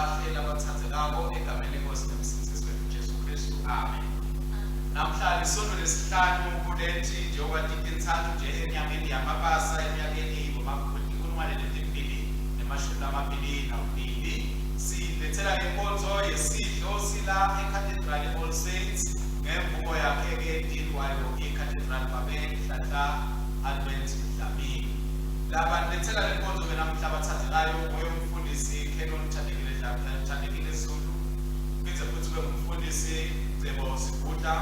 labahle labatsandzekako egameni leNkhosi neMsindzisi wetfu Jesu Khristu. Amen. Namhla lisontfo lesihlanu kuleti njengoba titintsatfu nje enyangeni yaMabasa eminyakeni 2022. Silethela inkonzo yesidlo sila eCathedral All Saints ngemvumo yakhe-ke Dean wayo iCathedral Babe Nhlanhla Advent Dlamini. Labanilethela le nkonzo-ke namuhla abathandekayo nguye umfundisi Canon Thandekile Thandekile Zulu, phindze futhi kube ngumfundisi Cebo Sibhudla,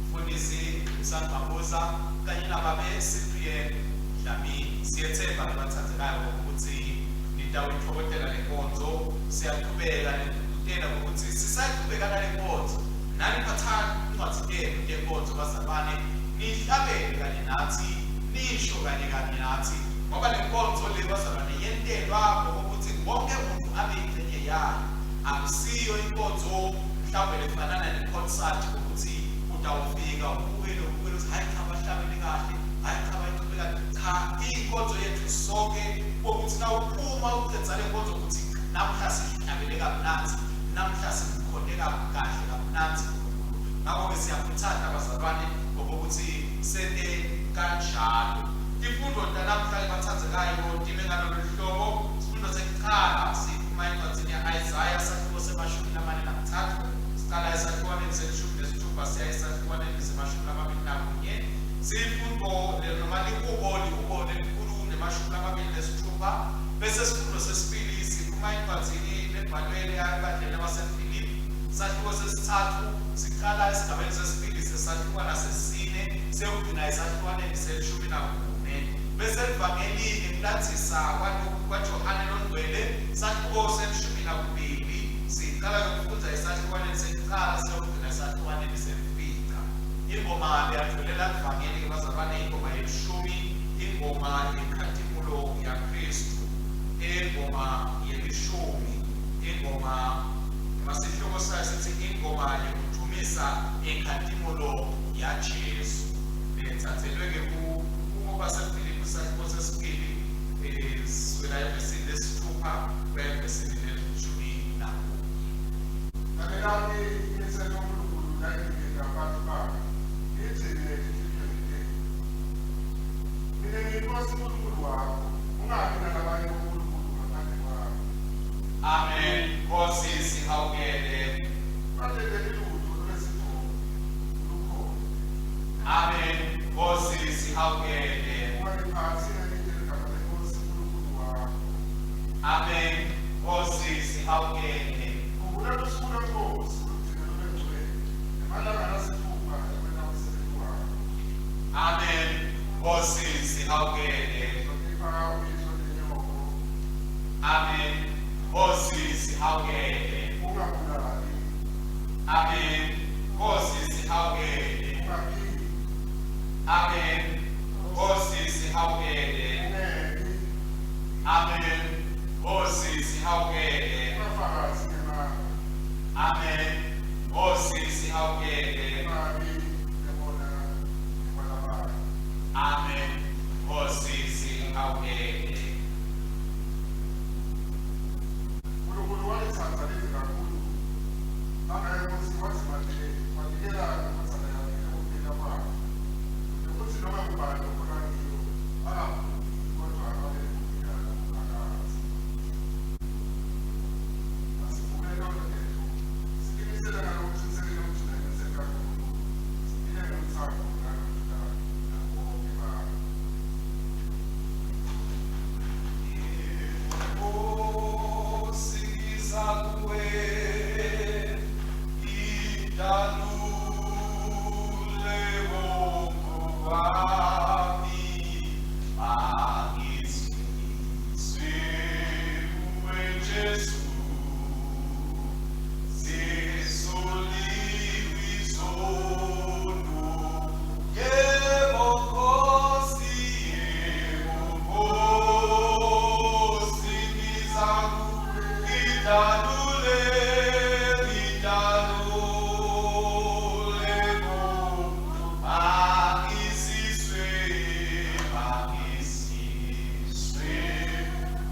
umfundisi Dumisani Mabuza kanye nababe Cyprian Dlamini. Siyethemba-ke bathandekayo ukuthi nitawuyitfokotela le nkonzo. Siyaqhubeka nekugqugqutela ngokuthi sisaqhubeka nale nkonzo. Nani phathani incwadi tenu tenkonzo bazalwane, nihlabele kanye nathi, nisho kanye kanye nathi, ngoba le nkonzo le bazalwane yentelwa ngokuthi wonke muntu abe yingxenye yayo. Akusiyo inkonzo mhlawumbe lefanana ne-concert ngokuthi utawufika ubukele ubukele ukuthi hhayi cha bahlabele kahle, hhayi cha bayichube kahle. Cha, iyinkonzo yethu sonke kokuthi nawuphuma uqedza le nkonzo ukuthi namuhla sihlabele kamnandzi, namuhla simkhonte kahle kamnandzi uNkulunkulu. Ngakho-ke siyakhuthaza bazalwane ngokuthi sente kanjalo. Tifundo tanamuhla bathandzekayo time ngalolu hlobo. Sifundo sekuqala siphuma encwadzini ya-Isaya sahluko se-43 siqala esahlukwaneni se-16 siya esahlukwaneni se-21. Sifundo noma lihubo lihubo lelikhulu nema-26 bese sifundo sesibili siphuma encwadzini lebhalwe ebandleni labaseFilipi sahluko sesithathu siqala esigabeni sesibili sesahlukwana sesine siyogcina esahlukwaneni se-14 bese livangeli ngekulandzisa kwaJohane longcwele sahluko se-12 siqala ukufunda esahlukwaneni sekuqala siyogcina esahlukwaneni semfica. Ingoma leyandvulela livangeli bazalwane ingoma yelishumi, ingoma yenkhatimulo yaKristu, ingoma yelishumi, ingoma noma sihloko sayo sithi ingoma yekudumisa inkhatimulo yaJesu. Lethathelwe-ke kubo baseFilipi sahluko sesibili kusukela evesini lesithupha kuya evesini leshumi nakunye. Lalelani imitsetfo Nkulunkulu layiniketa bantfu bakhe, niyigcine etinhlitiyweni tenu. Mine ngiyiNkhosi Nkulunkulu wakho, ungabi nalabanye bonkulunkulu ngaphandle kwami. Amen. Nkosi sihawukele. Ungatenteli lutfo lube sitfombe, ulukhonte. Amen. Nkosi sihawukele. Ungaliphatsi ngelite ligama leNkhosi Nkulunkulu wakho. Amen. Nkosi sihawukele. Khumbula lusuku lweNkhosi, ulugcine lube ngcwele, emalanga lasitfupha ekwenta umsebenti wakho. Amen. Nkosi sihawukele. Hlonipha uyihlo nenyoko. Amen. Nkosi sihawukele. Ungabulali. Amen. Nkosi sihawukele. Ungaphingi. Amen. Nkosi sihawukele. Ungebi. Amen. Nkosi sihawukele. Ungafakazi ngemanga. Amen. Nkosi sihawukele. Ungabi nemona ngekwalabanye. Amen. Nkosi sihawukele. Nkulunkulu walitsandza live kakhulu kangangekutsi wazinikela wanikela ngendvodzana yakhe ekuphela kwayo, kute kutsi noma ngubani lokholwa ngiyo angabhubhi kodvwa abe nekuphila lokuphakadze. Asivume tono tetfu, sitimisele ngalokucinisekile kugcina imitsetfo yaNkulunkulu, siphile ngelutsandvo nangekuthula nabo bonkhe bantfu. Nkosi ngiza kuwe, ngidalule bonke bami, angizizwe kuwe Jesu, zisuliwe izono. Yebo Nkosi, yebo Nkosi, ngiza kuwe, ngidalule, ngidalule mangisizwe, mangisizwe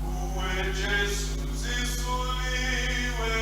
kuwe Jesu, zisuliwe.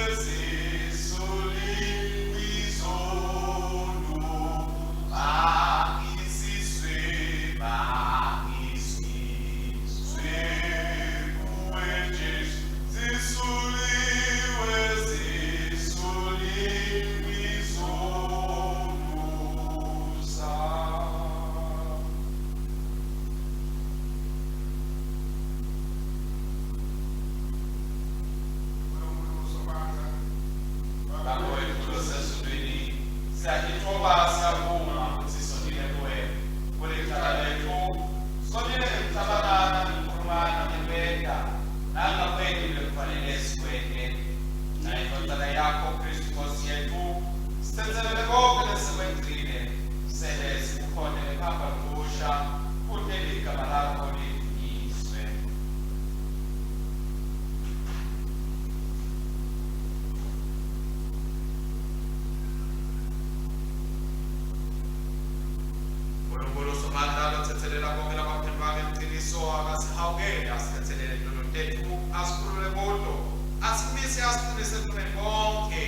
asiqinise ekuneni konke,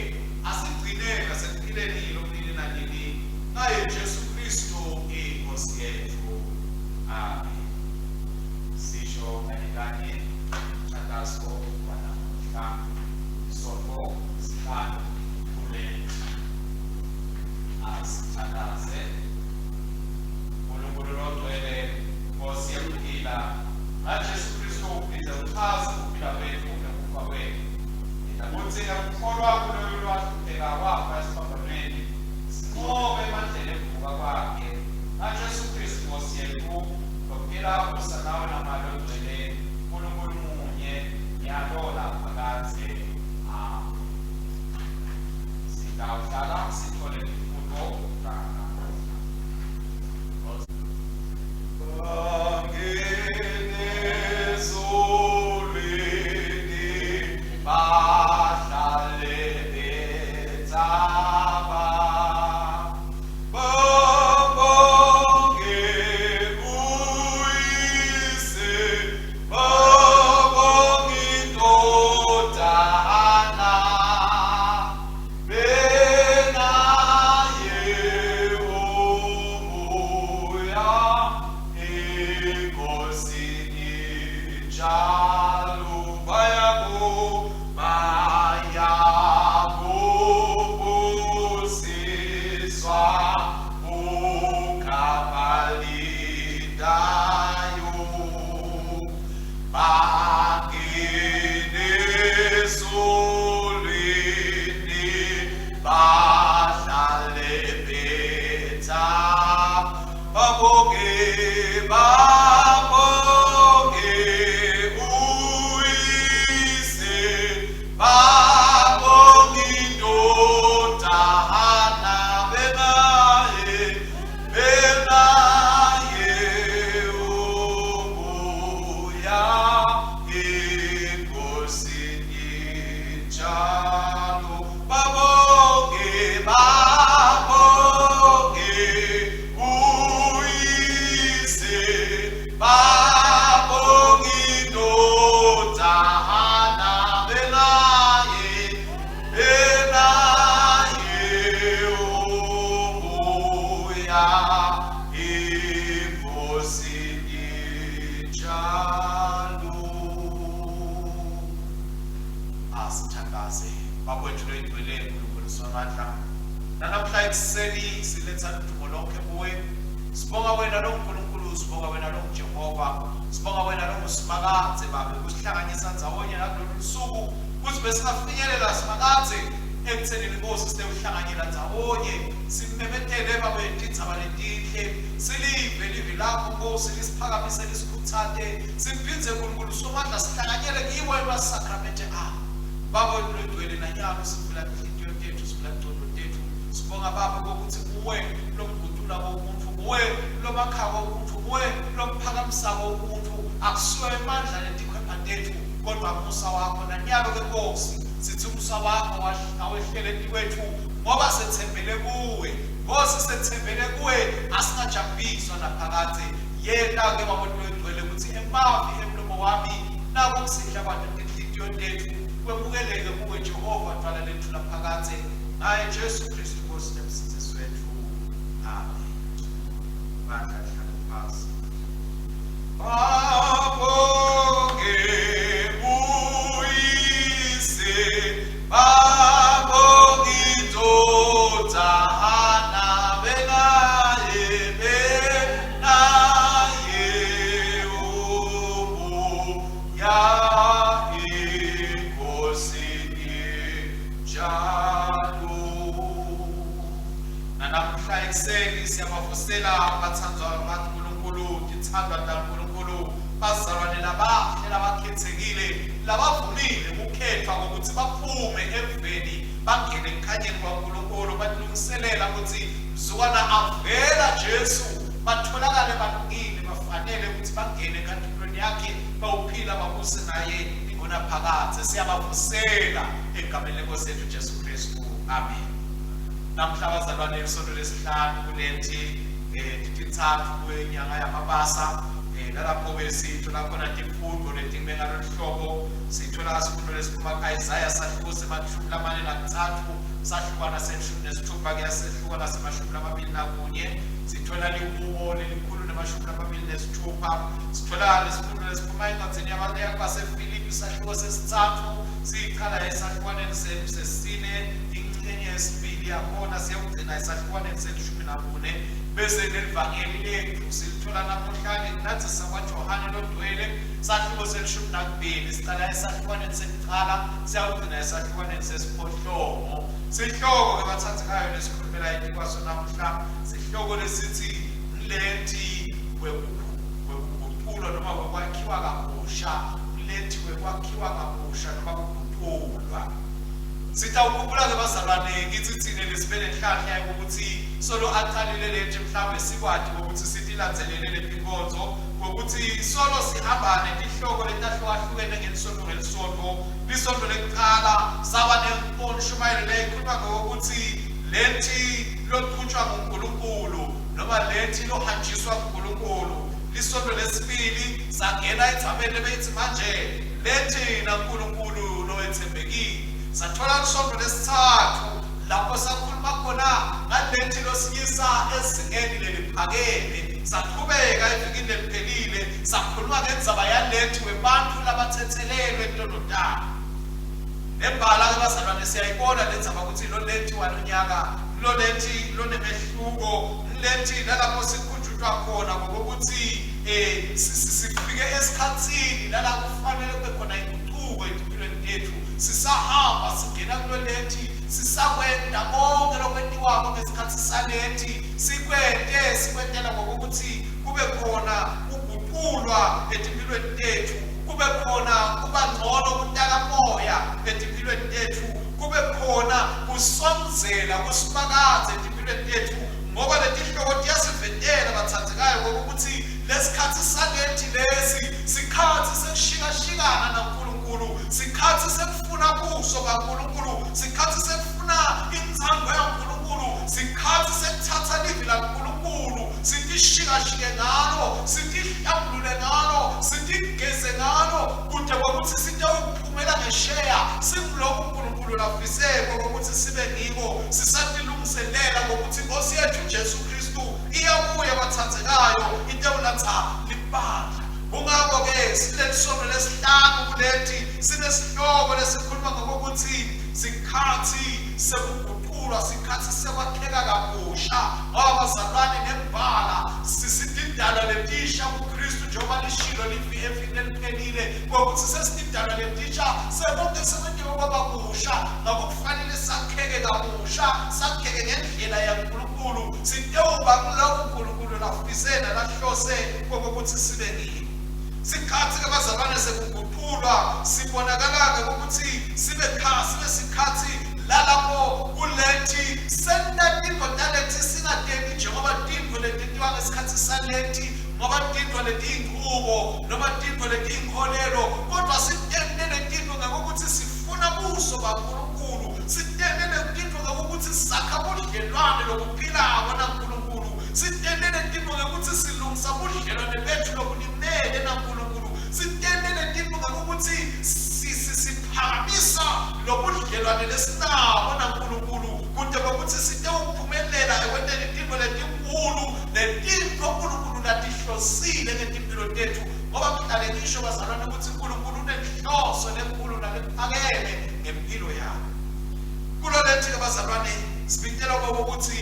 asigcine nasekuphileni lokunini nanini, ngaye Jesu Kristu iNkosi yethu. Amen. Sisho kanye kanye umthandazo wanamuhla, isonto sihlanu kuLent. Asithandaze. Nkulunkulu longcwele, Nkosi yekuphila, ngaJesu Kristu uphinde uchaze ukuphila kwethu nekufa kwethu. Yenta kutsi ngekukholwa kuloyo lowahlupheka wafa esiphambanweni, sinqobe emandleni ekuvuka kwakhe. NgaJesu Kristu Nkosi yethu, lophila abusa nawe naMoya Longcwele, Nkulunkulu munye, nyalo naphakadze. Amen. Sitawuhlala sithole tifundvo tanamuhla. Bangene ezulwini bahlale betsaba, babonge uYise, babonge iNdodana, benaye uMoya eNkosini njalo. Bayakubusiswa ukabalindayo, bangene ezulwini bahlale bethaba, babonge, babonge uYise, babonge iNdodana, benaye, benaye uMoya eNkosini njalo. Babonge, babonge uYise, babonge iNdodana, benaye, benaye uMoya eNkosini njalo. Asithandaze. Bakwethu loyingcwele, Nkulunkulu Somandla, nanamhla ekuseni siletha ludumo lonke kuwe. Sibonga wena lo Nkulunkulu, sibonga wena lo Jehova, sibonga wena lo Simakadze Babe, kusihlanganisa ndzawonye nakulolu lusuku kutsi besingafinyelela Simakadze ekuthenini Nkosi sitewuhlanganyela ndzawonye simemetele Babe tindzaba letinhle, silive livi lakho Nkosi, lisiphakamise, lisikhutsate, siphindze Nkulunkulu Somandla sihlanganyele kiwo emasakramente akho. Baba wethu longcwele, nanyalo sivula tinhlitiyo tetfu, sivula tingcondvo tetfu. Sibonga Baba kokuthi nguwe lomguculako umuntfu, nguwe lomakhako umuntfu, nguwe lomphakamisako umuntfu. Akusiwo emandla netikhwepha tetfu, kodvwa musa wakho. Nanyalo-ke Nkosi, sitsi umusa wakho awehlele etikwetfu, ngoba setsembele kuwe. Nkosi, setsembele kuwe, asingajabhiswa naphakadze. Yenta-ke Baba wethu longcwele kutsi emavi emlomo wami nakukusidla kwato tinhlitiyo tetfu kwemukeleke kuwe Jehova, Dvwala letfu laphakadze, ngaye Jesu Khristu Nkosi neMsindzisi wetfu. Amen. Bandla, hlale phasi. Babonge uYise, babonge iNdodana, benaye, benaye uMoya eNkosini njalo. Nanamhla ekuseni siyabavusela bathandwa baNkulunkulu, tithandwa taNkulunkulu, bazalwane labahle labakhethekile labavumile kukhethwa kokuthi baphume emveni bangene ekukhanyeni kwaNkulunkulu, balungiselela ukuthi mzukwana avela Jesu batholakale balungile, bafanele ukuthi bangene enkantolweni yakhe, bawuphila babuse naye ingunaphakadze. Siyabavusela egameni leNkosi yethu Jesu Kristu. Amen. Namhla bazalwane, isonto lesihlanu kulethi, titintsatfu kwenyanga yaMabasa. Nalapho-ke sithola khona tifundvo letingibe ngalolu hlobo. Sithola sifundo lesiphuma ku-Isaya sahluko sema-43, sahlukana se-16 kuya sehlukana sema-21. Sithola lihubo lelikhulu nema-26. Sithola lesifundo lesiphuma encwadzini yabaseFilipi sahluko sesitsatfu, siyicala esahlukaneni sesine, incenye yesibili yakhona siyawugcina esahlukaneni se-14. Bese lelivangeli lethu silithola namuhla ngekulandzisa kwaJohane lodwele sahluko se-12, sicala esahlukaneni sekucala siyawugcina esahlukaneni sesiphohlongo. Sihloko-ke bathandzekayo lesikhulumela etikwaso namuhla sihloko lesithi mlethi wekuguculwa noma wekwakhiwa kabusha, mlethi wekwakhiwa kabusha noma kuguculwa. Sitawukhumbula-ke bazalwane kithi thine lesibe nenhlanhla yokuthi solo aqalile lento mhlawumbe sikwati ukuthi sitilandzelele letinkonzo ngokuthi solo sihamba netihloko letahlukahlukene ngelisonto ngelisonto. Lisonto lekuqala saba nenshumayelo leyayikhuluma ngokuthi lethi loqhutshwa nguNkulunkulu noma lethi lohanjiswa nguNkulunkulu. Lisonto lesibili sangena endzabeni lebeyithi manje lethi naNkulunkulu lowetsembekile. Sathola lisonto lesithathu lapho sakhuluma khona ngalethi losinyisa ezingeni leliphakeme. Saqhubeka evikini leliphelile sakhuluma ngendzaba yalethi webantfu labathethelelwe tono tabo. Nembala-ke bazalwane siyayibona le ndzaba ukuthi lo lethi walonyaka lo lethi lonemehluko lethi nalapho sikhunjutwa khona ngokuthi sifike esikhatsini lala kufanele kube khona ingucuko etimpilweni tethu. Sisahamba singena kulo lethi, sisakwenta konke lokwentiwako ngesikhathi salethi, sikwente sikwentela ngokuthi kube khona kuguqulwa etimpilweni tethu, kube khona kuba ngcono kutakamoya etimpilweni tethu, kube khona kusondzela kuSimakadze etimpilweni tethu, ngoba letihloko tiyasivetela bathandzekayo ngokuthi lesikhathi salethi lesi sikhathi sekushikashikana naNkulunkulu, sikhathi sekufuna buso baNkulunkulu, sikhathi sekufuna intsandvo yaNkulunkulu, sikhathi sekuthatha livi laNkulunkulu sitishikashike ngalo, sitihlambulule ngalo, sitigeze ngalo, kude kwekuthi sitewuphumela ngesheya singuloko uNkulunkulu lafiseko kokuthi sibe ngiko, sisatilungiselela ngokuthi iNkosi yethu Jesu Kristu iyabuya bathandzekayo itewulatsa libandla. Kungako-ke silelisonto lesihlanu kulethi sinesihloko lesikhuluma ngokuthi sikhathi sekuguqulwa, sikhathi sekwakheka kabusha, ngoba bazalwane nembala sisitidalwa letisha kuKristu, njengoba lishilo livi evini leliphelile kokuthi sesitidalwa letisha, sekonke sekwentiwe kwaba kusha. Ngakho kufanele sakheke kabusha, sakheke ngendlela yaNkulunkulu, sitewuba kuloko uNkulunkulu lafise nalahlose kokuthi sibe ngiko. Sikhathi-ke bazalwane sekuguqulwa sibonakala ngokuthi sibe sibe sikhathi lalapho kulethi senta tintfo talethi singatenti njengoba tintfo letentiwa ngesikhathi salethi, ngoba tintfo letiyinchubo noma tintfo letiyinkholelo, kodwa sitente letintfo ngokuthi sifuna buso baNkulunkulu, sitente letintfo ngokuthi sakha budlelwane lobuphilako naNkulunkulu, sitente letintfo ngekuthi silungisa budlelwane bethu lobulimele naNkulunkulu, sitente letintfo ngekuthi siphakamisa lobudlelwane lesinabo naNkulunkulu kute kwekuthi sitewuphumelela ekwenteni tintfo letinkulu netintfo uNkulunkulu latihlosile ngetimpilo tethu, ngoba ngihlale ngisho bazalwane ukuthi uNkulunkulu unenhloso lenkulu nalephakeme ngempilo yakho. Kulo lethi-ke bazalwane sibitela kokuthi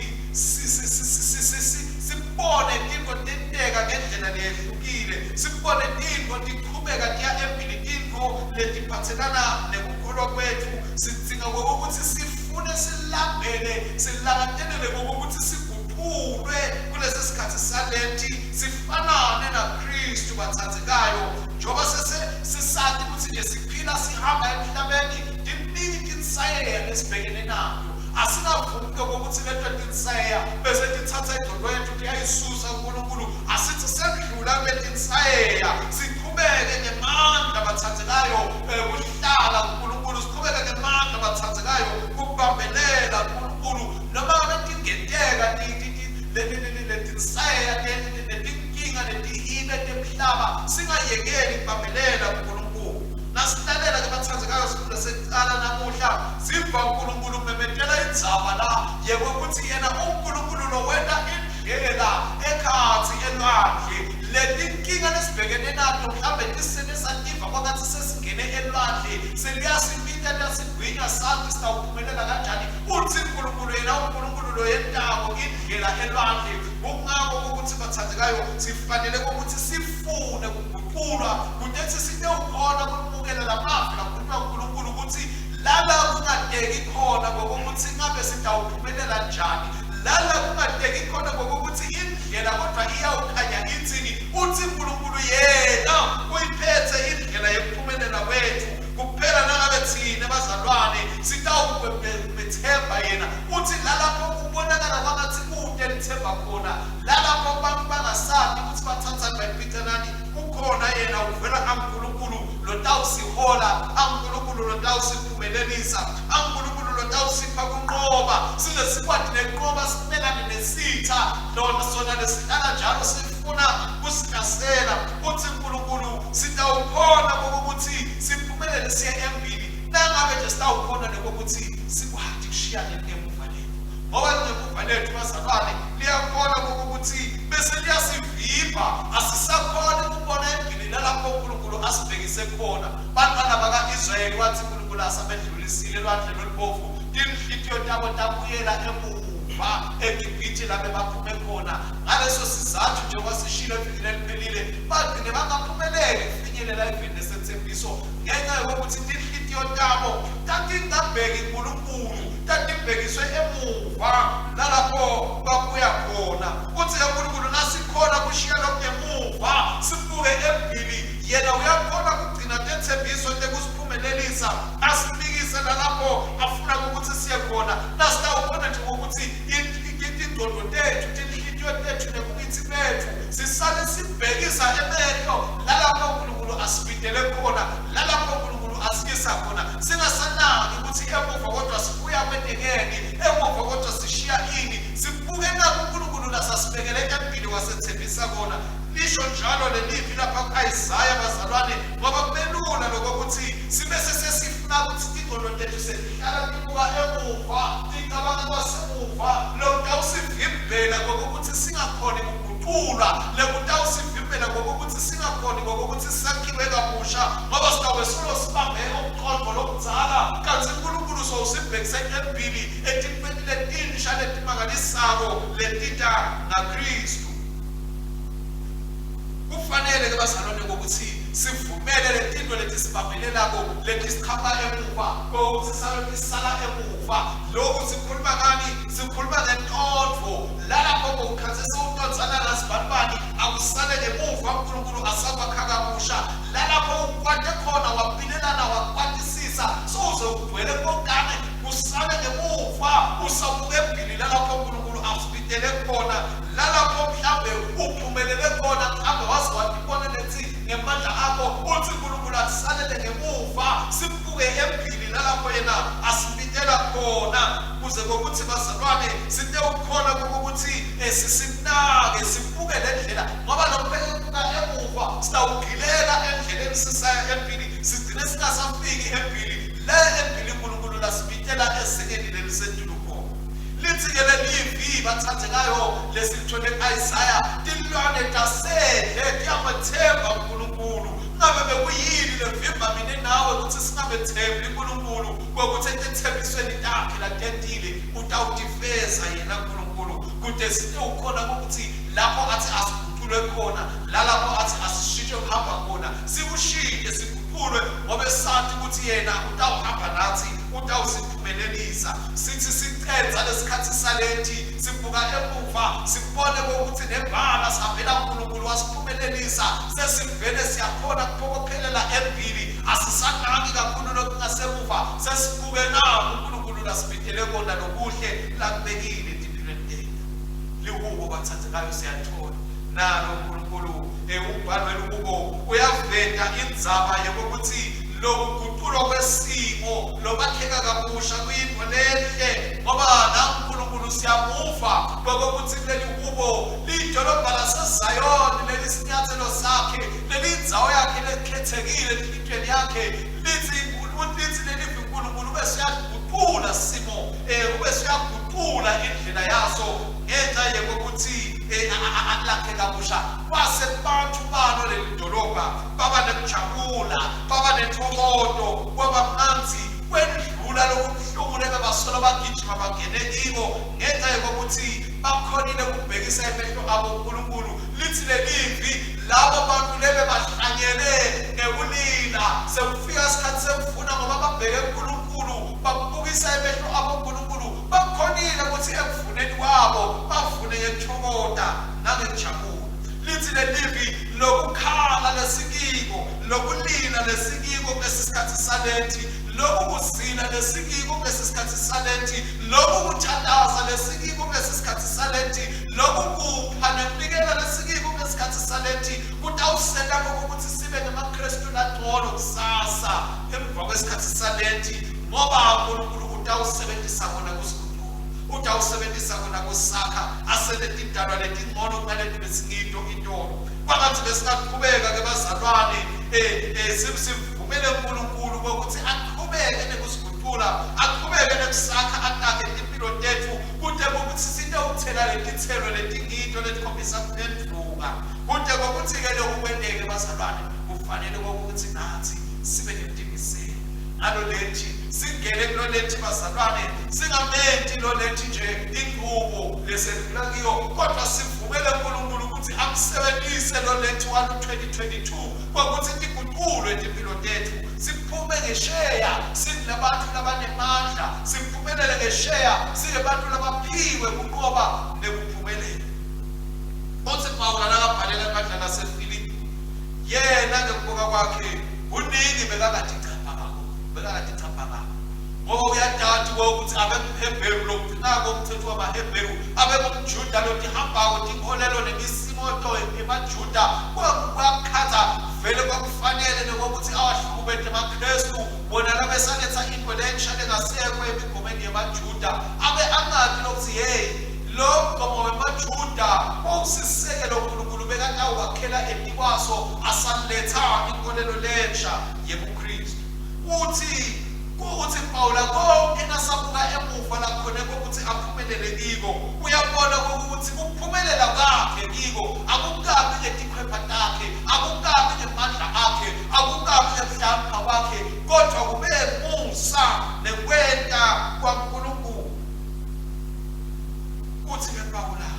sibone tintfo tenteka ngendlela leyehlukile, sibone tintfo tichubeka tiya embili, tintfo letiphathelana nekukholwa kwetfu. Sidzinga kokuthi sifune, silambele, silangatelele kokuthi siguqulwe kulesi sikhathi salethi, sifanane naKristu bathandzekayo, njengoba sesisati ukuthi nje siphila sihamba emhlabeni, tiningi tinsayeya lesibhekene nato. Asingavumi kokuthi leto tinsayeya bese tithatha ingqondo yethu tiyayisusa kuNkulunkulu. Asithi sendlula kuletinsayeya, siqhubeke ngemandla bathandzekayo kuhlala kuNkulunkulu, siqhubeke ngemandla bathandzekayo kubambelela kuNkulunkulu, noma ngabe tingenteka letinsayeya netinkinga netihibe temhlaba. Singayekeli kubambelela kuNkulunkulu. Nasilalela ke bathandekayo sifundo sekucala namuhla, siva uNkulunkulu umemetela indzaba la yekwekutsi yena uNkulunkulu lowenta indlela ekhatsi elwandle. Letinkinga lesibhekene nato mhlawumbe tisene sativa kwakatsi sesingene elwandle, seliyasibita liyasigwinya sati sitawuphumelela kanjani. Utsi uNkulunkulu yena uNkulunkulu loyentako indlela elwandle. Kungako ukuthi bathandekayo sifanele ukuthi sifune kuguqulwa kutethi sitewukhona kwemukela lamavi lakhulunywa uNkulunkulu ukuthi lala kungateki khona ngokuthi ngabe sitawuphumelela njani, lala kungateki khona ngokuthi indlela kodwa iyawukhanya itsini. Uthi uNkulunkulu yena uyiphethe indlela yekuphumelela kwethu kuphela nangabe thina bazalwane sitawumethemba yena. Uthi lalapho kubonakala kwangathi kute lithemba khona, lalapho abantu bangasabi ukuthi bathathani bayiphicanani, kukhona yena uvela aNkulunkulu lotawusihola, aNkulunkulu lotawusiphumelelisa, aNkulunkulu lotawusipha kunqoba, size sikwati nekunqoba simelane nesitha lona sona lesihlala njalo sifuna kusihlasela. Uthi uNkulunkulu sitawukhona kokuthi siphumelele siye embili nangabe nje sitawukhona nekokuthi sikwati kushiya emuva lethu, ngoba ngemuva lethu bazalwane liyakhona kokuthi bese liyasivimba, asisakhoni ukubona embili nalapho uNkulunkulu asibhekise khona. Bantwana baka-Israyeli wathi uNkulunkulu asabedlulisile elwandle lolubovu, tinhlitiyo tabo tabuyela emuva eGibhithe labe baphume khona. Ngaleso sizathu njengoba sishilo evikini eliphelile, bagcine bangaphumeleli ukufinyelela eveni lesethembiso ngenxa yokuthi tinhlitiyo tabo tatingabheki uNkulunkulu, tatibhekiswe emuva nalapho babuya khona. Uthi uNkulunkulu nasikhona kushiya lokungemuva sibuke embili, yena uyakhona kugcina tethembiso tekusiphumelelisa asifikise nalapho afuna ukuthi siye khona. Nasitawukhona nje ngokuthi tingqondo tethu, tinhlitiyo tethu nebukithi bethu sisale sibhekisa emehlo lalapho uNkulunkulu asibidele khona, lalapho uNkulunkulu asiyisa khona, singasanaki ukuthi emuva kodwa sibuya kwentekeni, emuva kodwa sishiya ini, sibuke naku uNkulunkulu lasasibekele empini wasethembisa kona. Lisho njalo lelivi lapha ku-Isaya bazalwane, ngoba kubelula lokokuthi sibe sesifuna ukuthi tingqondo tethu setihlala tibuka emuva, ticabanga kwasemuva, lokutawusivimbela ngokuthi singakhoni kuguqulwa, lekutawusivimbela ngokuthi singakhoni ngokuthi sakhiwe kabusha, ngoba sitawube solo sibambe umqondo lomdzala, kanti uNkulunkulu sowusibhekise embili etintfweni letinsha letimangalisako letita ngaKhristu. Kufanele ke bazalwane ngokuthi sivumele letinto letisibambelelako letisichapha emuva kokuthi salo tisala emuva. Lokhu sikhuluma ngani? Sikhuluma ngentondvo lalapho ngokukhathi sewutondzana nasibanibani akusale ngemuva uNkulunkulu asakwakha kabusha. Lalapho ukwate khona wapilelana wakwatisisa sowuze ugcwele kokane kusale ngemuva usabuka embili lalapho uNkulunkulu asibitele khona, lalapho mhlambe uphumelele khona, mhlambe waze watibona lethi ngemandla akho uthi uNkulunkulu akusalele ngemuva sibuke embili lalapho yena asibitela khona, kuze kokuthi bazalwane sitewukhona kokuthi sisinake sibuke le ndlela, ngoba lokubeka emuva sitawugileka endleleni sisaya embili, sigcine singasafiki embili le embili uNkulunkulu lasibitela ezingeni lelisetulu khona. Lithi-ke lelivi bathandekayo lesilithole ku-Isaya, tilwane tasendle tiyamethemba uNkulunkulu. Ngabe bekuyini levimba mina nawe ukuthi singamethembi uNkulunkulu kokuthi etethembisweni takhe latentile utawutifeza yena uNkulunkulu, kude sitewukhona ukuthi lapho athi asiguqulwe khona, lalapho athi asishintshe kuhamba khona, sikushintshe siguqulwe, ngoba sathi ukuthi yena utawuhamba nathi, utawusiphumelelisa. Sithi sicedza lesikhathi salethi sibuka emuva sibone ukuthi nembala sihambela uNkulunkulu wasiphumelelisa, sesivele siyakhona kuphokophelela embili, asisanaki kakhulu lokungasemuva, sesibuke naku uNkulunkulu lasibitele kona lokuhle lakubekile etimpilweni tethu. Lihubo bathandekayo siyalithola nalo uNkulunkulu umbhalo welihubo uyaveta indzaba yokuthi Lokuguqulwa kwesimo lokwakheka kabusha kuyintfo lenhle, ngoba naNkulunkulu siyamuva kokuthi kuleli hubo lidolobha laseZayoni lelisinyathelo sakhe. Lelindzawo yakhe lekhethekile enhlitiyweni yakhe lithi lithi lelivi uNkulunkulu ube siyagugula simo ube siyagugula indlela yaso ngenxa yekokuthi lakhe kabusha kwase kubantu balo leli dolobha baba nekujabula baba nethokoto kwaba mnandzi kwendlula lokubuhlungu lebebasola bagijima bangene kiko ngenxa yokuthi bakhonile ukubhekisa emehlo abo uNkulunkulu. Lithi lelivi labo bantu lebe bahlanyele ngekulila sekufika isikhathi sekuvuna ngoba babheke uNkulunkulu babukisa emehlo abo uNkulunkulu bakhonile ukuthi ekuvuneni kwabo bavune ngenthokoda nangenjabulo. Lithi lelivi lokukhala lesikiko lokulila lesikiko kulesi sikhathi salethi lokhu kuzila lesikiko kulesi sikhathi salethi lokhu kuthandaza lesikiko kulesi sikhathi salethi lokhu kupha nekunikela lesikiko kulesi sikhathi salethi kutawusenta kokuthi sibe ngemaKristu langcono kusasa emva kwesikhathi salethi ngoba uNkulunkulu utawusebenzisa kona kusiguqula utawusebenzisa kona kusakha asele tidalwa letingcono kunaleti besingito itolo. Kwangathi besingaqhubeka ke bazalwane sivumele uNkulunkulu ukuthi aqhubeke nekusiguqula aqhubeke nekusakha atakhe impilo tethu kude kokuthi sitewuthela letithelo letingito letikhombisa kuphendvuka kude kokuthi-ke lokhu kwenteke bazalwane kufanele kokuthi nathi sibe netimiselo ngalo lethi singene kulo lethi bazalwane singamenti lo lethi nje inqubo lesedlula kiyo kodwa sivumele uNkulunkulu ukuthi amsebenzise lo lethi walo 2022 kwakuthi tiguqulwe timpilo tethu siphume ngesheya sinabantu labanemandla siphumelele ngesheya singebantu labaphiwe kunqoba nekuphumelela. Uthi Pawula nakabhalela ibandla laseFilipi yena ngekubuka kwakhe kuningi bekangaticapha ngako bekangaticapha ngako ngoba uyadati ukuthi abemHebheru lokugcinako umthetho wamaHebheru abengumJuda lotihambako tinkolelo nemisimoto emaJuda kwakukhatha vele kwakufanele nokuthi awahlukubete emaKristu bona labesaletha into lensha lengasekho emigomeni yemaJuda abe angati lokuthi hey lo mgomo wemaJuda wawusisekelo uNkulunkulu bekatawuwakhela etikwaso asaletha inkolelo lensha yebuKristu. Uthi kuthi Pawula konke nasabuka emuva lakhona kokuthi aphumelele kiko uyabona ukuthi kuphumelela kwakhe kiko akukabi ngetikhwepha takhe akukabi ngemandla akhe akukabi ngemhlapha kwakhe kodwa kube musa nekwenta kwaNkulunkulu. Uthi ke Pawula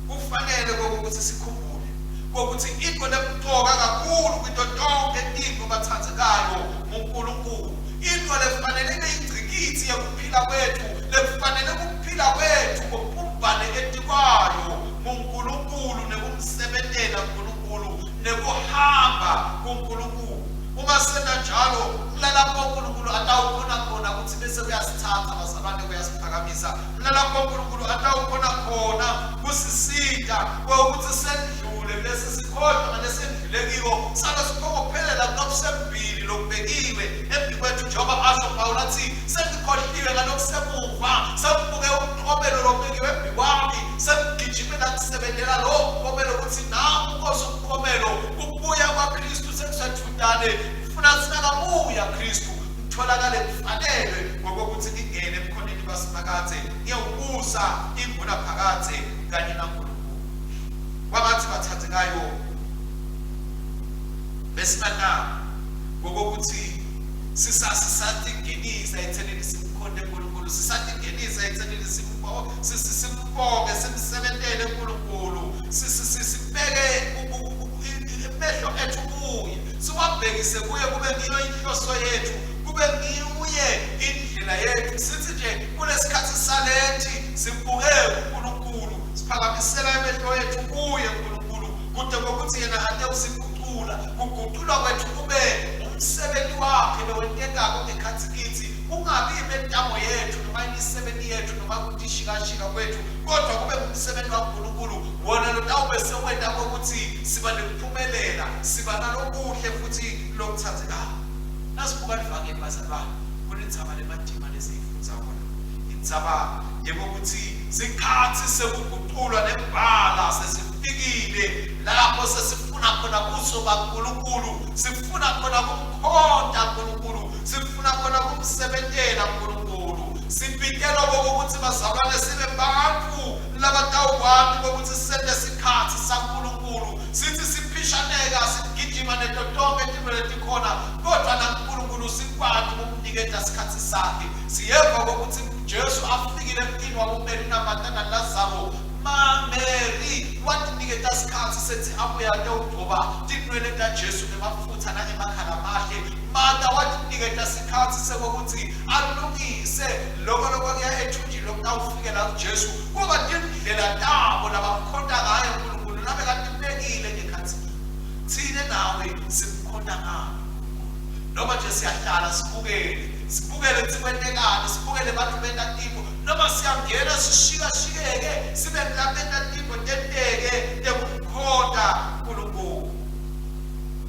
kufanele kokuthi sikhumbule kokuthi into lemcoka kakhulu kwinto tonke into bathandekayo nguNkulunkulu into lefanele ibe ingcikithi yekuphila kwethu lekufanele kuphila kwethu kubumbane etikwayo nguNkulunkulu nekumsebentela uNkulunkulu nekuhamba kuNkulunkulu. Uma senta njalo kulalapho uNkulunkulu atawukhona khona ukuthi bese uyasithatha bazalwane uyasiphakamisa kulalapho uNkulunkulu atawukhona khona kusisita ukuthi sendlule kulesi sikhohlwa ngalesendlule kiko salo siphokophelela kulokusembili lokubekiwe embi kwethu njengoba asho Pawulu athi sengikhohliwe ngalokusemuva sengibuke umklomelo lobekiwe embi kwami sengigijimela ngisebenzela lowo mklomelo ukuthi nangu Nkosi umklomelo ukubuya kwaKristu sekusedvutane ngifuna singakabuya Kristu ngitholakale ngifanelwe ngokokuthi ngingene ebukhoneni basiphakathe ngiyewubusa inguna phakathe kanye naNkulunkulu. Kwabathi bathandekayo besinganako ngokokuthi sisatingenisa ekuthenini simkhonte uNkulunkulu sisatingenisa ekuthenini simbonge simsebentele uNkulunkulu sibeke emehlo ethu kuye siwabhekise kuye kube ngiyo inhloso yethu kube ngiuye indlela yethu sithi nje kulesikhathi salethi sibuke uNkulunkulu siphakamisela emehlo ethu kuye uNkulunkulu kude kokuthi yena ate usiguqula kuguqulwa kwethu kube umsebenzi wakhe lowentekako ngekhathi kithi kungabi imetamo yethu noma imisebenzi yethu noma kutishikashika kwethu kodwa kube ngumsebenzi waNkulunkulu wona lotawube sewenta kokuthi siba nekuphumelela siba nalokuhle futhi lokuthandekayo. Nasibuka livangeli bazalwane kunendzaba lematima lesiyifundza kona indzaba yekokuthi sikhathi sekuguqulwa nembala sesifikile. sesifikile lapho sesifuna khona buso baNkulunkulu, sifuna khona kumkhonta uNkulunkulu, sifuna khona kumsebentela uNkulunkulu. Sibitelwa kokuthi bazalwane sibe bantfu labatawukwati kokuthi sente sikhatsi saNkulunkulu, sithi siphishaneka sigijima neto tonkhe tintfo letikhona, kodwa naNkulunkulu sikwati ukumniketa sikhatsi sakhe. Siyeva kokuthi Jesu afikile emtini waboMary naMartha naLazaro, Ma Mary watiniketa sikhatsi setsi abuye atewugcoba tinwele taJesu ngemafutsa nangemakhala amahle. Martha watiniketa sikhatsi sekwekutsi alungise loko lokwakuya ethunjini lokutawufikela kuJesu. Kuba tindlela tabo labamkhonta ngayo Nkulunkulu labekatibekile ngekhatsi. Tsine nawe simkhonta ngani Nkulunkulu? Noma nje siyahlala sibukele, sibukele kutsi kwentekani, sibukele bantfu benta tintfo, noma siyangena sishikashikeke sibe ngulabenta tintfo tenteke tekumkhonta Nkulunkulu.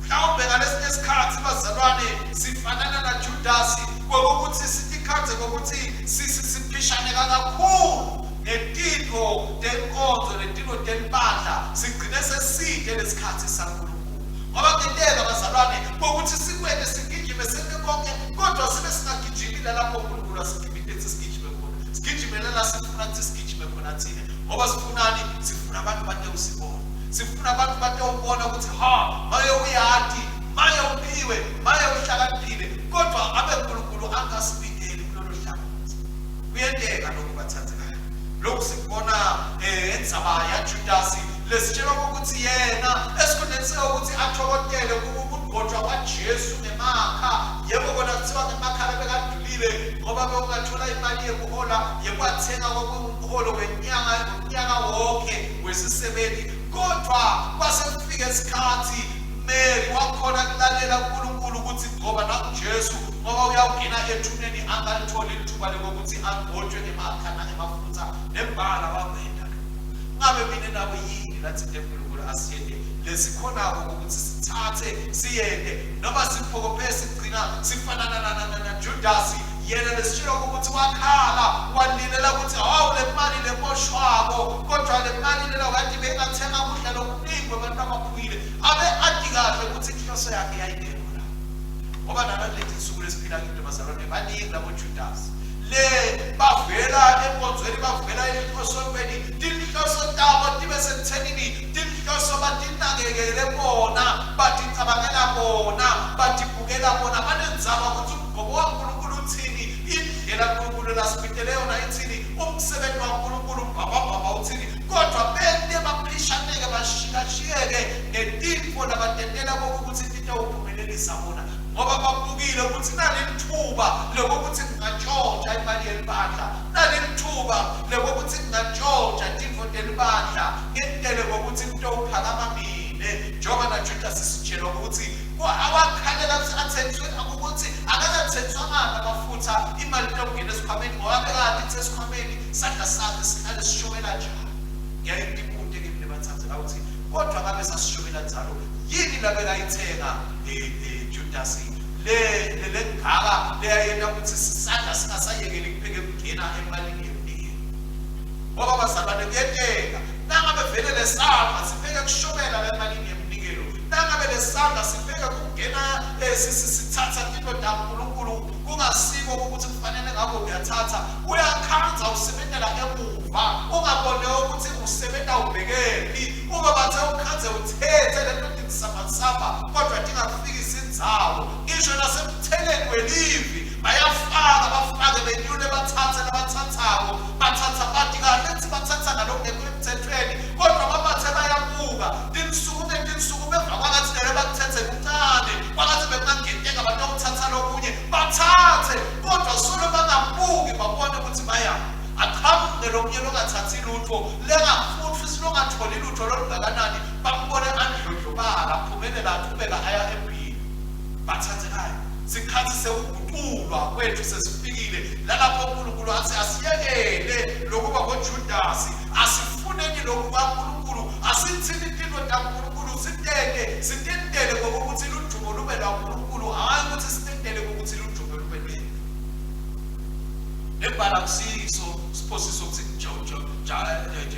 Mhlawumbe ngalesinye isikhathi bazalwane sifanana naJudasi kokuthi sitikhandze kokuthi siphishaneka kakhulu ngetintfo tenkonzo netintfo telibandla, sigcine seside lesikhathi saNkulunkulu. Ngoba kuyenteka bazalwane kokuthi sikwente sigijime sente konke, kodwa sibe singagijimi lalapho uNkulunkulu asigibitetse sigijime khona, sigijimele la sifuna ukuthi sigijime khona thina. Ngoba sifunani? Sifuna abantu batewusibona, sifuna abantu batewubona ukuthi ha, maye uyati, maye uphiwe, maye uhlakaniphile, kodwa abe uNkulunkulu angasibideli kulolo hlangothi. Kuyenteka lokhu bathandekayo. Lokhu sikubona endzaba yaJudasi lesitshelwa ukuthi yena esikhundleni sekuthi athokotele ukugcotshwa kwaJesu ngemakha, yebo kona kuthiwa ngemakha lebekadulile ngoba bewungathola imali yekuhola yekuwathenga kwakungumholo wenyanga umnyaka wonke wesisebenzi, kodwa kwase kufika isikhathi Mary wakhona kulalela uNkulunkulu ukuthi gcoba nanguJesu, ngoba uyawungena ethuneni angalitholi lithuba lokuthi agcotshwe ngemakha nangemafutha nembala wakwenda lokho. Ngabe mina nawe yini lathinte uNkulunkulu asiyente lesikhonako ukuthi sithathe siyente, noma siphokophe sigcina sifanana naJudasi yena lesitshela ukuthi wakhala walilela ukuthi hawu le mali lemoshwako, kodwa le mali lela kade bengathenga kudla lokuningi kwabantu abaphuyile, abe ati kahle ukuthi inhloso yakhe yayingekho la. Ngoba nakulezi nsuku lesiphila kito bazalwane, baningi labo Judas le bavela enkonzweni, bavela enhlosweni, tinhloso tabo tibe sekuthenini, tinhloso batinakekele bona, baticabangela bona, batibukela bona, banendzaba ukuthi umgomo waNkulunkulu uthini, indlela uNkulunkulu lasibitele yona ithini, umsebenzi waNkulunkulu mbhabhabhabha uthini, kodwa bente baphishaneke bashikashiyeke ngetintfo labatentela kokuthi titawuphumelelisa bona, ngoba babukile ukuthi nalelithuba lokuthi ngingantshontsha imali yelibandla, nalelithuba lokuthi ngingantshontsha tintfo telibandla, ngentele ngokuthi kutowuphakama mine. Njengoba naJudasi sitshelwa ukuthi awakhalela ukuthi athengiswe, ukuthi akakathengiswangani amafutha, imali itawungena esikhwameni, ngoba bekade ithe esikhwameni sandla sakhe sihlale sishobela njalo. Ngiyaye ngibute ke mina bathandela ukuthi kodwa ngabe sasishobela njalo yini labekayithenga Judasi le lengaka leyayenta ukuthi sisandla singasayekeli kupheke kungena emalini yemnikelo. Ngoba bazalwane kuyenteka nangabe vele lesandla sipheke kushobela la emalini yemnikelo, nangabe lesandla sipheke kungena sithatha tintfo taNkulunkulu kungasiko ukuthi kufanele ngako uyathatha, uyakhandza usebentela emuva ungabone ukuthi usebenta ubhekephi. Uma bathe ukhandze uthethe lento tinsambasamba kodwa tingakufikisi indzawo, ngisho nasemtheleni welivi bayafaka, bafake benyule bathathe labathathako, bathatha bati kahle kutsi bathatha ngalokungekho emtsetfweni, kodwa babathe bayabuka tinsuku ngetinsuku beva kwangatsi lelo bakutsetse kuncane, kwangatsi bekungangenteka batawutsatsa lokunye bathathe, kodwa solo bangabuki babone kutsi bayaphi. Aqhamuke lomunye longatsatsi lutfo lengafuthi longatholi lutfo lolungakanani, bambone andlondlobala aphumelela achubeka aya embili. Bathandekayo, sikhatsi sekuguculwa kwetfu sesifikile, lalapho uNkulunkulu atsi asiyekele lokuba boJudasi, asifuneni loku kwaNkulunkulu, asitsini tintfo taNkulunkulu sitente, sitentele ngokuthi ludumo lube lwaNkulunkulu, hhayi kutsi sitentele ngokuthi ludumo lube lwetfu. Nembala kusiso siphosiso kutsi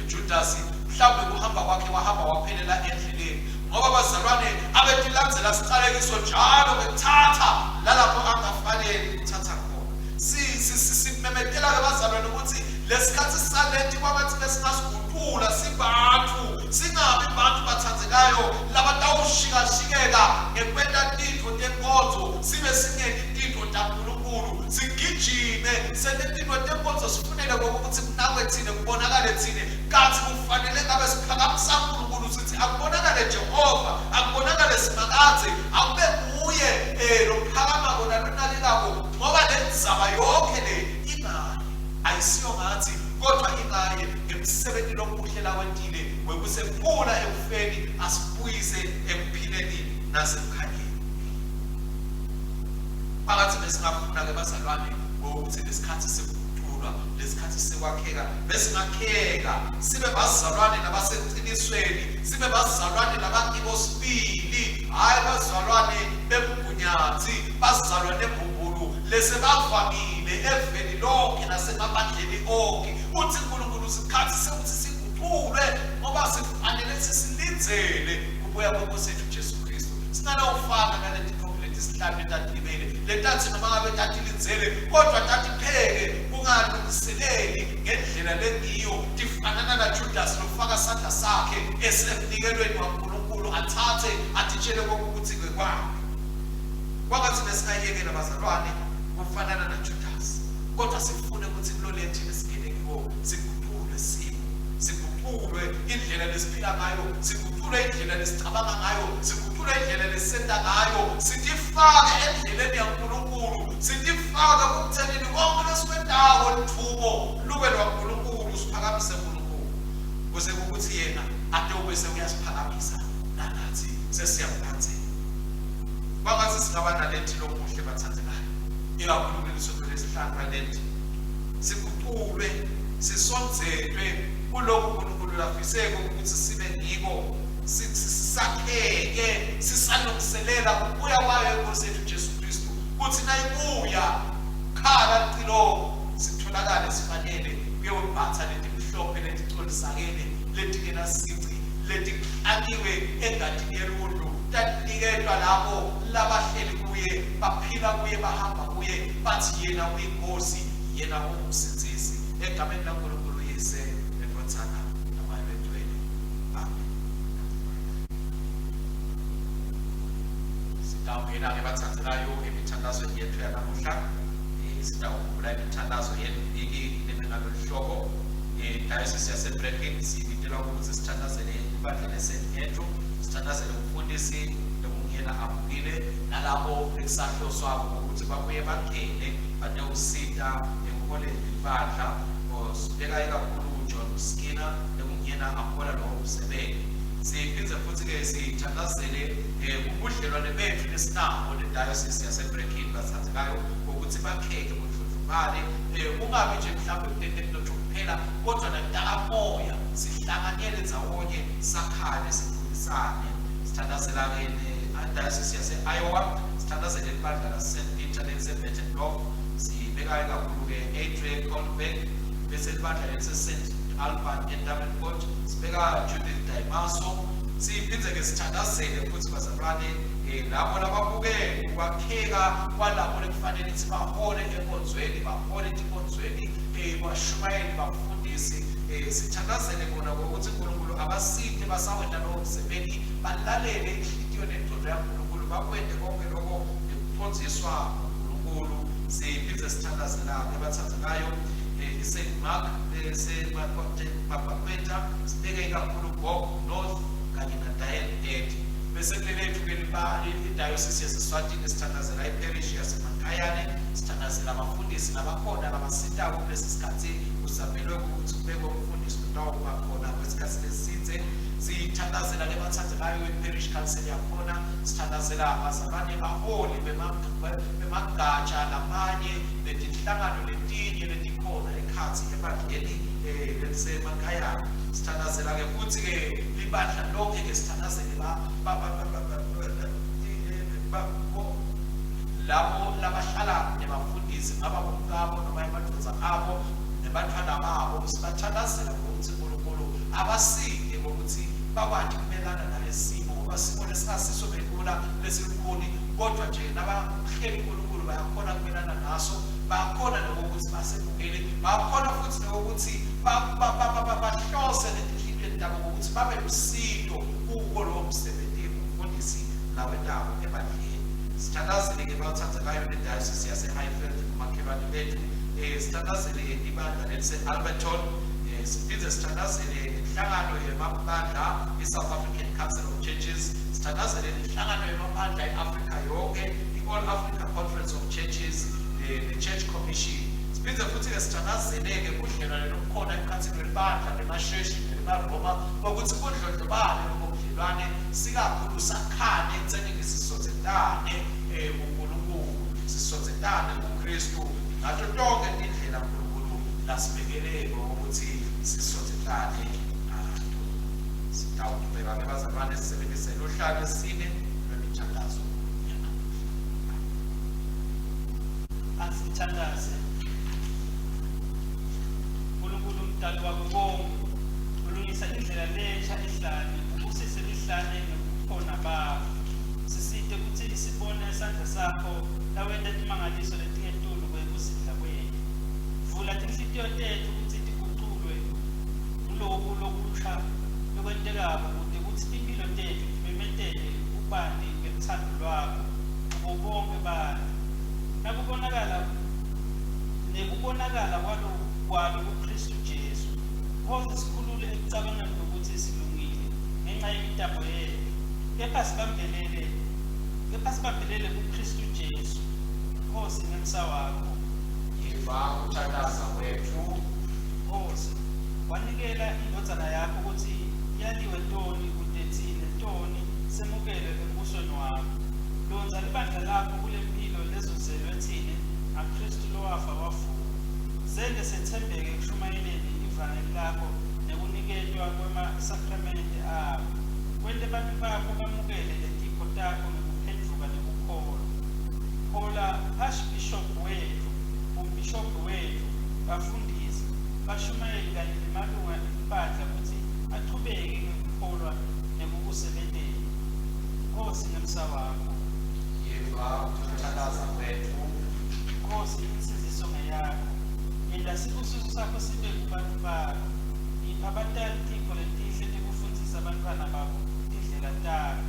Judasi Mhlawumbe kuhamba kwakhe wahamba waphelela endleleni, ngoba bazalwane abetilandzela sicalekiso njalo ngekuthatha lalapho angafanele kuthatha khona. Simemetela-ke bazalwane ukuthi lesikhathi salenti kwangathi besingasiguqula sibantu, singabi bantu bathandzekayo labatawushikashikeka ngekwenta tintfo tenkonzo sibe singenti tintfo taNkulunkulu, sigijime sente tintfo tenkonzo sifunele kokuthi kunakwe tsine, kubonakale tsine, kantsi kufanele ngabe siphakamisa uNkulunkulu sithi akubonakale Jehova, akubonakale Simakadze, akube nguye lophakamako nalonakekako, ngoba lendzaba yonkhe le ingaye, ayisiyo ngatsi, kodvwa ingaye ngemsebenti lomuhle lawentile wekusephula ekufeni asibuyise ekuphileni nasekukhanyeni. Phakathi besingafuna-ke bazalwane ngokuthi lesikhathi sekuguculwa, lesikhathi sekwakheka, besingakheka sibe bazalwane labaseqinisweni, sibe bazalwane labangibo sibili, hhayi bazalwane bemgunyathi, bazalwane mbumbulu lesebavamile eveni lonke nasemabandleni onke. Uthi uNkulunkulu sikhathi sekuthi siguculwe ngoba sifanele sisilindzele kubuya kweNkosi yethu Jesu Kristu. Singalawufana naleti tintfombi letisihlanu letatilibele, letathi noma ngabe tatilindzele kodwa tatipheke kungalungiseleli ngendlela lengiyo, tifanana naJudasi lofaka sandla sakhe esemnikelweni waNkulunkulu athathe atitshele konke ukuthi ngekwakhe. Kwangathi besingayekela bazalwane kufanana naJudasi, kodwa sifune ukuthi kulo lethi lesingene kiwo siguculwe simo, siguculwe indlela lesiphila ngayo, siguculwe indlela lesicabanga ngayo, siguculwe indlela lesenta ngayo, sitifake endleleni yaNkulunkulu, sitifake kukuthenini konke lesikwentako lithubo lube lwaNkulunkulu, siphakamise uNkulunkulu kuze kukuthi yena ate ubese uyasiphakamisa nanathi sesiyamlandzela. Kwangathi singaba nalethi lokuhle bathandekayo, ikakhulu kuleli sonto lesihlanu lalenti, siguculwe sisondzelwe kulokhu uNkulunkulu lafiseko ukuthi sibe ngiko, sisakheke sisalungiselela ukubuya kwayo inkosi yethu Jesu Kristu, kuthi nayibuya khala licilongo sitholakale sifanele kuyewembatha letimhlophe leticolisakele letingenasici letiklakiwe engadini yelundlu, taniketwa labo labahleli kuye, baphila kuye, bahamba kuye, bathi yena uyinkosi, yena ungumsindzisi. Egameni laNkulunkulu Yise neNdvodzana naMoya Longcwele, amen. Sitawungena-ke bathandzekayo emithandazweni yethu yanamuhla. Sitawukhumbula imithandazo yeliviki lemingalolu hlobo. Diocese yaseBrecken sibitelwa ukuthi sithandazele ibandla leSt Andrew, sithandazele umfundisi lekungiyena abukile nalabo lekusahloswako ukuthi babuye bangene batewusita ekuholeni libandla. Sibeka ikakhulu uJohn Skinner lekungiyena ahola lowo msebenzi. Siphindze futhi-ke sithandazele ubudlelwane bethu lesinabo ne-diocese yaseBrecken bathandekayo ukuthi bakheke bundlundlubale, kungabi nje mhlawumbe kutetemnotho kuphela kodwa nakutakamoya sihlanganyele ndzawonye, sakhane, sikhulisane. Sithandazela-ke ne-diocese yase-Iowa, sithandazele libandla lase-St Peter lelise-Bettendorf, sibeka ikakhulu-ke Adrian Goldberg, bese libandla lelise-St Alban eDavenport, sibeka Judith Daimaso. Siphindze-ke sithandazele futhi bazalwane labo lababuke ukwakheka kwalabo lekufanele ukuthi bahole enkonzweni, bahole etinkonzweni, bashumayeli, bafundisi. Sithandazele bona ngokuthi uNkulunkulu abasite basawenta lowo msebenzi, balalele inhlitiyo nengcondo yaNkulunkulu, bakwente konke lokho ngekuqondziswa uNkulunkulu. Siphindze sithandazela abathandekayo i-St Mark leseMakweta, sibeke ikakhulu Bob North kanye naDiane Eddy. Bese kulelethu-ke idayosisi yaseSwatini, sithandazela iparish yaseMankayane, sithandazela abafundisi labakhona labasitako kulesi sikhathi kusabelwe ukuthi kubekwe umfundisi lotawuba khona kwesikhathi lesidze. Sithandazela lebathandekayo i-parish council yakhona, sithandazela abazalwane baholi bemagatsha lamanye netinhlangano letinye letikhona ekhatsi ebandleni leliseMankayane. Sithandazela-ke futhi-ke libandla lonke-ke, sithandazele labo labahlala nebafundisi, ngaba bomkabo noma emadvodza abo. Nebantfwana babo sibathandazela ngokuthi uNkulunkulu abasite ngokuthi bakwati kumelana nalesimo, ngoba simo lesingasiso melula lesilukhuni, kodwa nje nabahleli uNkulunkulu bayakhona kumelana naso, bayakhona nokuthi basemukele, bayakhona futhi nokuthi bahlose netinhlitiyweni tabo ngokuthi babe lusito kuwo lowo msebenzi umfundisi lawentako ebandleni. Sithandazele-ke bawuthandzekayo nedayosisi yase-Highveld, bomakhelwane bethu. Sithandazele ibandla lelise-Alberton. Siphinde sithandazele inhlangano yemabandla i-South African Council of Churches. Sithandazele inhlangano yemabandla e-Afrika yonke, i-All Africa Conference of Churches, ne-Church Commission. Siphinde futhi-ke sithandazele-ke budlelwane lobukhona emkhathini welibandla lemasheshi nelimaroma, bokuthi kudlondlobale lobo budlelwane, sikakhulu sakhane ekuthenini sisondzetane kuNkulunkulu, sisondzetane kuKristu ngato tonke tindlela uNkulunkulu lasibekele ukuthi sisondzetane ngato. Sitawuchubeka-ke bazalwane sisebenzise luhla lwesine lwemithandazo yanamuhla. Asithandaze. Nkulunkulu mdali wako konke, ulungisa indlela lensha ehlane, ubusise lihlane ngekukhona bakho. Sisite kutsi sibone isandla sakho lawenta timangaliso letingetulu kwekuzidla kwetfu. Vula tinhlitiyo tetfu kutsi tiguculwe nguloku lokusha lokwentekako, kute kutsi timphilo tetfu timemetele ubanti belutsandvo lwakho kubo bonkhe bantfu. Nakubonakala nekubonakala kwalo kwalo kuKristu Jesu. Nkosi, sikhulule ekucabangeni kwekutsi silungile ngenxa yemitamo yetfu, kepha sibambelele kuKristu Jesu. Nkosi, ngemsa wakho. Yiva kuthandaza kwetfu. Nkosi, wanikela indvodzana yakho kutsi yaliwe toni kute tsine toni semukelwe embusweni wakho. Londza libandla lakho kulemphilo lezuzelwe tsine ngaKristu lowafa wavuka. Sente setsembeke ekushumayeleni ivangeli lakho nekuniketwa kwemasakramente akho. Kwente bantfu bakho bamukele letipho takho ngekuphendvuka nekukholwa. Hola Archbishop wetfu, umbhishobhi wetfu, bafundisi, bashumayeli kanye nemalunga elibandla kutsi achubeke ngekukholwa nekukusebentela. Nkosi, ngemsa wakho. Yiva kuthandaza kwetfu. Nkosi, insindziso ngeyakho. Yenta sibusiso sakho sibe kubantu bakho. Yipha batali tipho letihle tekufundzisa bantfwana babo tindlela takho,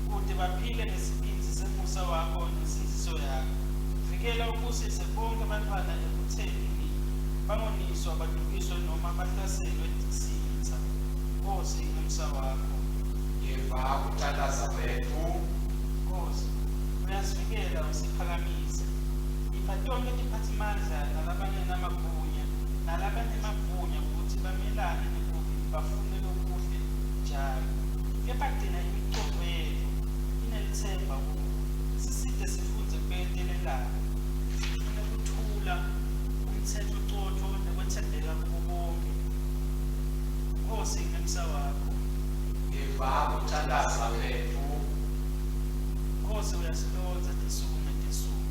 kute baphile ngesibindzi semusa wakho nensindziso yakho. Vikela ubusise bonke bantfwana ekuthenini bangoniswa, badukiswe noma bahlaselwe sitsa. Nkosi, ngemsa wakho. Yiva kuthandaza kwetfu. Nkosi, uyasivikela usiphakamise. Ipha tonke tiphatsimandla nalabanemagunya kutsi bamelane nebubi bafune lokuhle njalo. Kepha gcina imicondvo yetfu inelitsemba kuwe. Sisite sifundze kubeketelelana. Sifune kuthula, umtsetfo cotfo nekwetsembeka kubo bonke. Nkosi, ngemsa wakho. Yiva kuthandaza kwetfu. Nkosi, uyasilondza tinsuku ngetinsuku.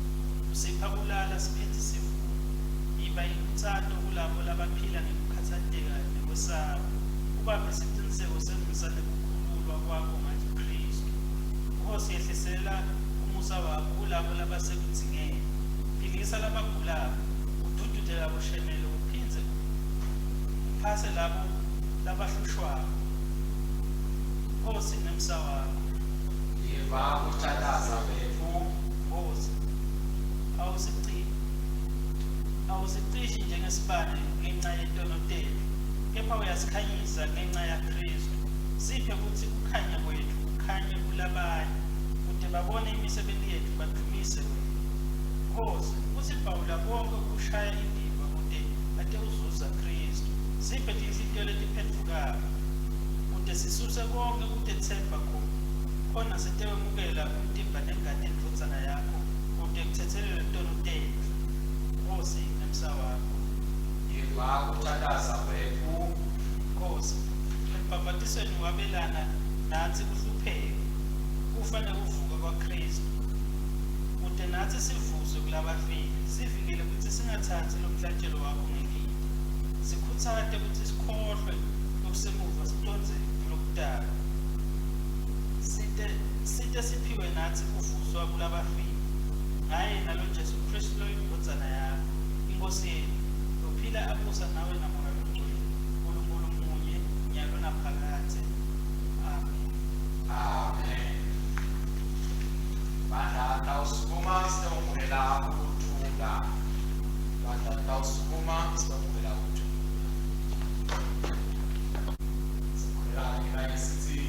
Usipha kulala siphindze sivuke. Yiba inkutsato kulabo labaphila ngekukhatsateka nekwesaba. Ubaphe siciniseko semusa nekukhululwa kwakho ngaKristu. Nkosi, yehlisela umusa wakho kulabo labasekudzingeni. Philisa labagulako, ududude laboshenele, uphindze uphase labo labahlushwako. Nkosi, ngemsa wakho. Yiva kuthandaza kwetfu. Nkosi, awusicishi njengesibane ngenxa yetono tetfu, kepha uyasikhanyisa ngenxa yaKristu. Siphe kutsi kukhanya kwetfu kukhanye kulabanye, kute babone imisebenti yetfu badvumise wena. Nkosi, kutsi Pawula konke kushaya indiva kute atewuzuza Kristu. Siphe tinhlitiyo letiphendvukako, kute sisuse konke kutetsemba khona sitewemukela umtimba nengati yendvodzana yakho kute kutsetselelwe tono tetfu. Nkosi, ngemsa wakho. Yiva kuthandaza kwetfu. Nkosi, embhabhatisweni wabelana natsi kuhlupheka, kufa nekuvuka kwaKristu, kute natsi sivuswe kulabafile. Sivikele kutsi singatsatsi lomhlatshelo wakho ngelite. Usikhutsate kutsi sikhohlwe lokusemuva sicondze kulokutako. Site siphiwe natsi kuvuswa kulabafile. Ngaye nalo Jesu Kristu loyindvodzana yakho, iNkhosi yetfu, lophila abusa nawe naMoya Longcwele, Nkulunkulu munye, nyalo naphakadze. Amen. Amen. Bandla tawusukuma sitawumukela ukuthula. Bandla tawusukuma sitawumukela ukuthula. Sikhulekane kanye sithi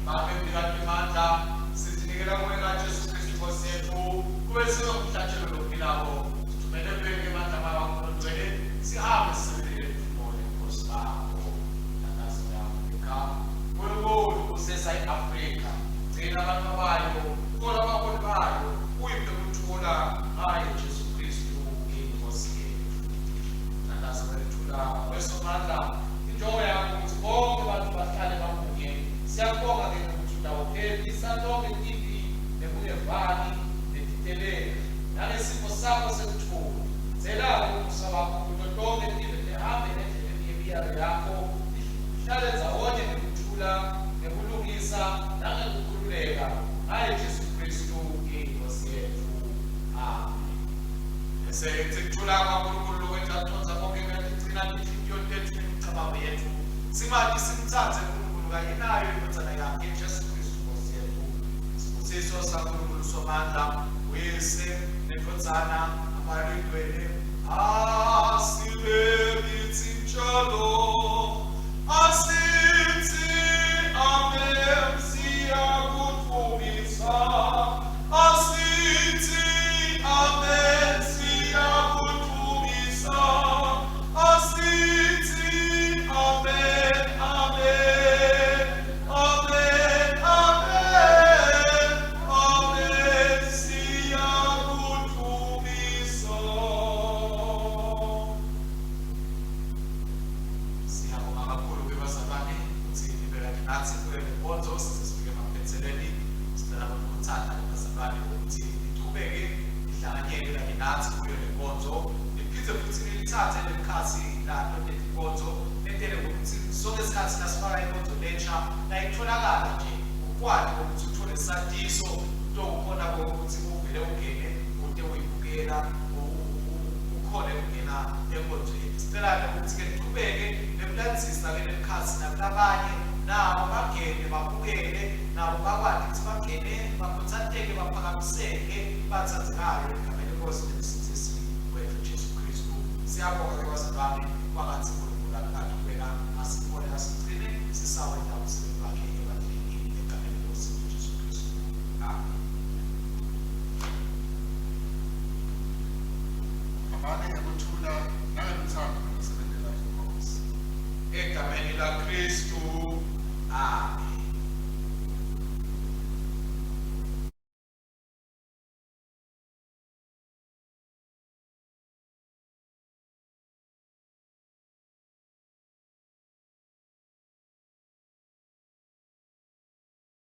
Babe mnikati mandla sizinikela kuwe kaJesu Kristu Nkosi yethu kube sibe ngumhlatshelo lophilako sithumele kubeke emandla bakho longcwele sihambe sisebentele mfumo lenkosi bakho thandazo ya-Afrika Nkulunkulu usesa i-Afrika gcina abantu bayo hola abaholi bayo uyiphe ukuthula ngaye Jesu Kristu inkosi yethu thandazo wethula wesomandla injongo yakho ukuthi bonke abantu bahlale bamunye siyakubonga ke ukuthi utawuphephisa tonke tipi nekungevani netiteleka nangesimo sakho sekuthula tsela-ke umusa wakho kuto tonke tive tihambe endleleni yemiyalo yakho tihlale ndzawonye ngekuthula ngekulungisa nangekukhululeka ngaye Jesu Kristu inkosi yethu. Amen. Bese ithi kuthula kwaNkulunkulu lokwenta kucondza konke kuyatigcina tinhlitiyo tethu nemicabango yethu simati simtsatse uNkulunkulu kanye nayo indvodzana yakhe Jesu Kristu Nkosi yethu. Sibusiso saNkulunkulu Somandla uyise nendvodzana naMoya Loyingcwele asibe kitsi njalo asithi amen siyakudvumisa asithi amen siyakudvumisa asithi amen amen amen amen amen siyakudvumisa. Siyabonga kakhulu ke bazalwane ukuthi nibe kanye nathi kule nkonzo size sifike emaphethelweni. Sicela ukukhuthata ke bazalwane ukuthi nichubeke nihlanganyele kanye nathi kuyo le nkonzo niphinde futhi nilithathe lelikhasi lato letinkonzo nentele ukuthi sonke isikhathi nasifaka inkonzo lensha nayitholakala nje ukwati ukuthi uthole satiso utokukhona ukuthi uvele ungene ute uyibukela ukhone ukungena enkonzweni. Sicela-ke ukuthi-ke nichubeke nekulandzisa-ke lelikhasi nakulabanye nabo bangene babukele nabo bakwati ukuthi bangene bakhutsateke baphakamiseke batsandzekayo egameni lenkosi nemsindzisi wethu Jesu Kristu. Siyabonga-ke bazalwane kwangatsi uNkulunkulu angachubeka asihole asigcine sisawenta umsebenzi wakhe ebandleni egameni lenkosi Jesu Kristu. Amen. Hambani ngekuthula nangeluthando lokusebentela inkosi. Egameni laKristu. Amen.